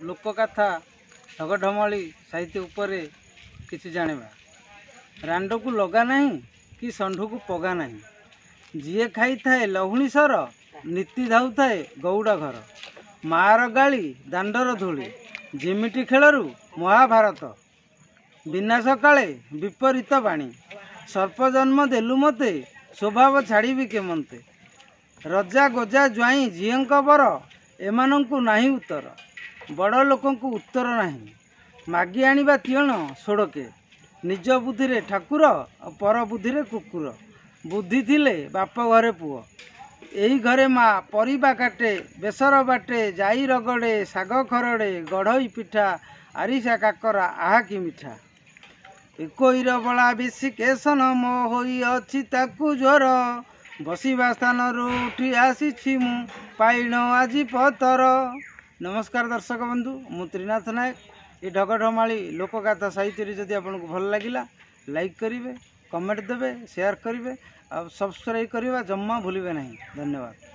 ଲୋକକଥା ଢଗଢ଼ମାଳି ସାହିତ୍ୟ ଉପରେ କିଛି ଜାଣିବା। ରାଣ୍ଡକୁ ଲଗା ନାହିଁ କି ଷଣ୍ଢକୁ ପଗା ନାହିଁ। ଯିଏ ଖାଇଥାଏ ଲହୁଣୀ ସର, ନୀତି ଧାଉଥାଏ ଗଉଡ଼ ଘର। ମାଆର ଗାଳି ଦାଣ୍ଡର ଧୂଳି। ଝିମିଟି ଖେଳରୁ ମହାଭାରତ। ବିନାଶ କାଳେ ବିପରୀତ ବାଣୀ। ସର୍ପ ଜନ୍ମ ଦେଲୁ ମୋତେ, ସ୍ୱଭାବ ଛାଡ଼ିବି କେମନ୍ତେ। ରଜା ଗୋଜା ଜ୍ୱାଇଁ ଝିଅଙ୍କ ବର, ଏମାନଙ୍କୁ ନାହିଁ ଉତ୍ତର। ବଡ଼ ଲୋକଙ୍କୁ ଉତ୍ତର ନାହିଁ। ମାଗି ଆଣିବା ତିଅଣ ସୋଡ଼କେ। ନିଜ ବୁଦ୍ଧିରେ ଠାକୁର, ପର ବୁଦ୍ଧିରେ କୁକୁର। ବୁଦ୍ଧି ଥିଲେ ବାପ ଘରେ ପୁଅ। ଏହି ଘରେ ମା ପରିବା କାଟେ, ବେସର ବାଟେ, ଜାଇ ରଗଡ଼େ, ଶାଗ ଖରଡ଼େ, ଗଢ଼ଇ ପିଠା, ଆରିସା କାକରା, ଆହା କି ମିଠା। କୋଇର ବଳା ବେଶୀ କେଶନ ମୋ ହୋଇଅଛି ତାକୁ ଜ୍ୱର। ବସିବା ସ୍ଥାନରୁ ଉଠି ଆସିଛି ମୁଁ ପାଇଣ ଆଜି ପତର। ନମସ୍କାର ଦର୍ଶକ ବନ୍ଧୁ, ମୁଁ ତ୍ରିନାଥ ନାୟକ। ଏ ଢଗଢ଼ମାଳି ଲୋକଗାଥା ସାହିତ୍ୟରେ ଯଦି ଆପଣଙ୍କୁ ଭଲ ଲାଗିଲା, ଲାଇକ୍ କରିବେ, କମେଣ୍ଟ ଦେବେ, ସେୟାର କରିବେ ଆଉ ସବସ୍କ୍ରାଇବ୍ କରିବା ଜମା ଭୁଲିବେ ନାହିଁ। ଧନ୍ୟବାଦ।